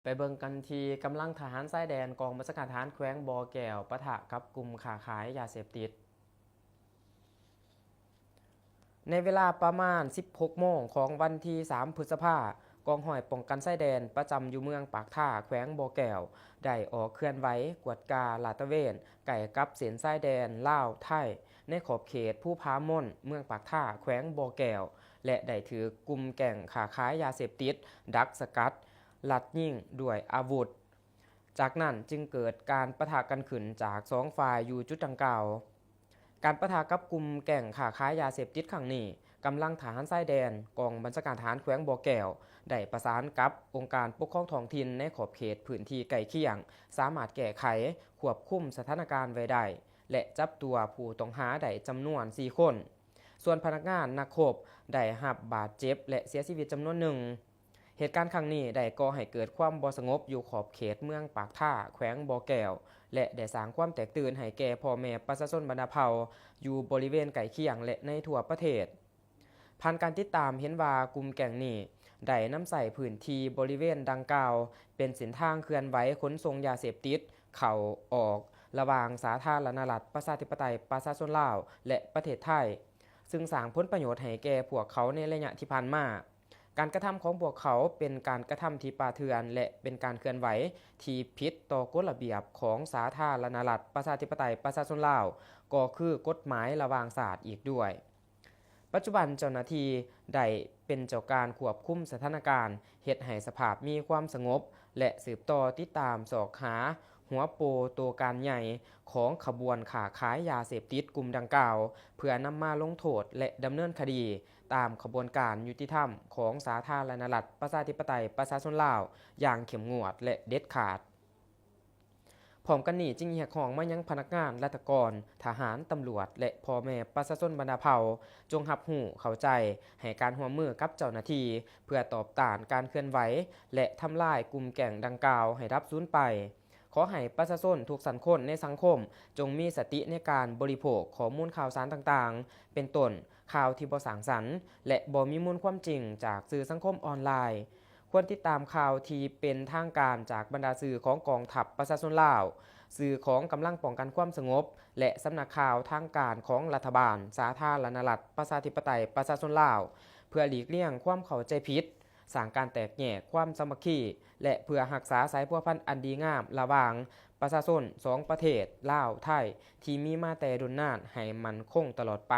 ໄປເບິ່ງກັນທີ່ກຳລັງທະຫານຊາຍແດນ ກອງບັນຊາການທະຫານແຂວງບໍ່ແກ້ວ ປະທະກັບກຸ່ມຄ້າຂາຍຢາເສບຕິດ. ໃນເວລາປະມານສິບຫົກໂມງຂອງວັນທີສາມ ພຶດສະພາ, ກອງຮ້ອຍປ້ອງກັນຊາຍແດນປະຈຳຢູ່ເມືອງປາກທາ ແຂວງບໍ່ແກ້ວ ໄດ້ອອກເຄື່ອນໄຫວກວດກາລາດຕະເວນ ໃກ້ກັບເສັ້ນຊາຍແດນລາວ-ໄທ ໃນຂອບເຂດພູຜາມົນ ເມືອງປາກທາ ແຂວງບໍ່ແກ້ວ ແລະ ໄດ້ຖືກກຸ່ມແກ້ງຄ້າຂາຍຢາເສບຕິດ ດັກສະກັດ, ລັດຍິງດ້ວຍອາວຸດ. ຈາກນັ້ນຈຶ່ງເກີດການປະທະກັນຂຶ້ນຈາກສອງຝ່າຍຢູ່ຈຸດດັ່ງກ່າວ. ການປະທະກັບກຸ່ມແກ້ງຄ້າຂາຍຢາເສບຕິດຄັ້ງນີ້, ກຳລັງທະຫານຊາຍແດນ ກອງບັນຊາການທະຫານແຂວງບໍ່ແກ້ວ ໄດ້ປະສານກັບອົງການປົກຄອງທ້ອງຖິ່ນໃນຂອບເຂດພື້ນທີ່ໃກ້ຄຽງ ສາມາດແກ້ໄຂຄວບຄຸມສະຖານະການໄວ້ໄດ້ ແລະ ຈັບຕົວຜູ້ຕ້ອງຫາໄດ້ຈຳນວນສີ່ຄົນ. ສ່ວນພະນັກງານນັກຮົບໄດ້ຮັບບາດເຈັບ ແລະ ເສຍຊີວິດຈຳນວນໜຶ່ງ. ເຫດການຄັ້ງນີ້ໄດ້ກໍ່ໃຫ້ເກີດຄວາມບໍ່ສະຫງົບຢູ່ຂອບເຂດເມືອງປາກທາ ແຂວງບໍ່ແກ້ວ ແລະ ໄດ້ສ້າງຄວາມແຕກຕື່ນໃຫ້ແກ່ພໍ່ແມ່ປະຊາຊົນບັນດາເຜົ່າຢູ່ບໍລິເວນໃກ້ຄຽງ ແລະ ໃນທົ່ວປະເທດ. ຜ່ານການຕິດຕາມເຫັນວ່າກຸ່ມແກ້ງນີ້ໄດ້ນຳໃຊ້ພື້ນທີ່ບໍລິເວນດັ່ງກ່າວເປັນເສັ້ນທາງເຄື່ອນໄຫວຂົນສົ່ງຢາເສບຕິດເຂົ້າອອກລະຫວ່າງສາທາລະນະລັດປະຊາທິປະໄຕປະຊາຊົນລາວ ແລະ ປະເທດໄທ, ຊຶ່ງສ້າງຜົນປະໂຫຍດໃຫ້ແກ່ພວກເຂົາໃນໄລຍະທີ່ຜ່ານມາ. ການກະທຳຂອງພວກເຂົາເປັນການກະທຳທີ່ປ່າເຖື່ອນ ແລະ ເປັນການເຄື່ອນໄຫວທີ່ຜິດຕໍ່ກົດລະບຽບຂອງສາທາລະນະລັດປະຊາທິປະໄຕປະຊາຊົນລາວ, ກໍຄືກົດໝາຍລະຫວ່າງຊາດອີກດ້ວຍ. ປັດຈຸບັນເຈົ້າໜ້າທີ່ໄດ້ເປັນເຈົ້າການຄວບຄຸມສະຖານະການ, ເຮັດໃຫ້ສະພາບມີຄວາມສະຫງົບ ແລະ ສືບຕໍ່ຕິດຕາມຊອກຫາຫົວໂປໂຕການໃຫຍ່ຂອງຂະບວນຄ້າຂາຍຢາເສບຕິດກຸ່ມດັ່ງກ່າວ ເພື່ອນຳມາລົງໂທດ ແລະ ດຳເນີນຄະດີ ຕາມຂະບວນການຍຸຕິທຳຂອງສາທາລະນະລັດປະຊາທິປະໄຕປະຊາຊົນລາວຢ່າງເຂັ້ມງວດ ແລະ ເດັດຂາດ. ພ້ອມກັນນີ້ຈຶ່ງຮຽກຮ້ອງມາຍັງພະນັກງານ, ລັດຖະກອນ, ທະຫານ, ຕຳຫຼວດ ແລະ ພໍ່ແມ່ປະຊາຊົນບັນດາເຜົ່າ ຈົ່ງຮັບຮູ້ເຂົ້າໃຈໃຫ້ການຮ່ວມມືກັບເຈົ້າໜ້າທີ່ ເພື່ອຕອບຕ້ານການເຄື່ອນໄຫວ ແລະ ທຳລາຍກຸ່ມແກ້ງດັ່ງກ່າວໃຫ້ດັບສູນໄປ. ຂໍໃຫ້ປະຊາຊົນທຸກຊັ້ນຄົນໃນສັງຄົມຈົ່ງມີສະຕິໃນການບໍລິໂພກຂໍ້ມູນຂ່າວສານຕ່າງໆ ເປັນຕົ້ນ ຂ່າວທີ່ບໍ່ສ້າງສັນ ແລະ ບໍ່ມີມູນຄວາມຈິງຈາກສື່ສັງຄົມອອນລາຍ. ຄວນຕິດຕາມຂ່າວທີ່ເປັນທາງການຈາກບັນດາສື່ຂອງກອງທັບປະຊາຊົນລາວ, ສື່ຂອງກຳລັງປ້ອງກັນຄວາມສະຫງົບ ແລະ ສຳນັກຂ່າວທາງການຂອງລັດຖະບານສາທາລະນະລັດປະຊາທິປະໄຕປະຊາຊົນລາວ ເພື່ອຫຼີກລ່ຽງຄວາມເຂົ້າໃຈຜິດ, ສ້າງການແຕກແຍກຄວາມສາມັກຄີ ແລະ ເພື່ອຮັກສາສາຍພົວພັນອັນດີງາມລະຫວ່າງປະຊາຊົນສອງປະເທດ ລາວ-ໄທ ທີ່ມີມາແຕ່ດົນນານໃຫ້ໝັ້ນຄົງຕະຫຼອດໄປ.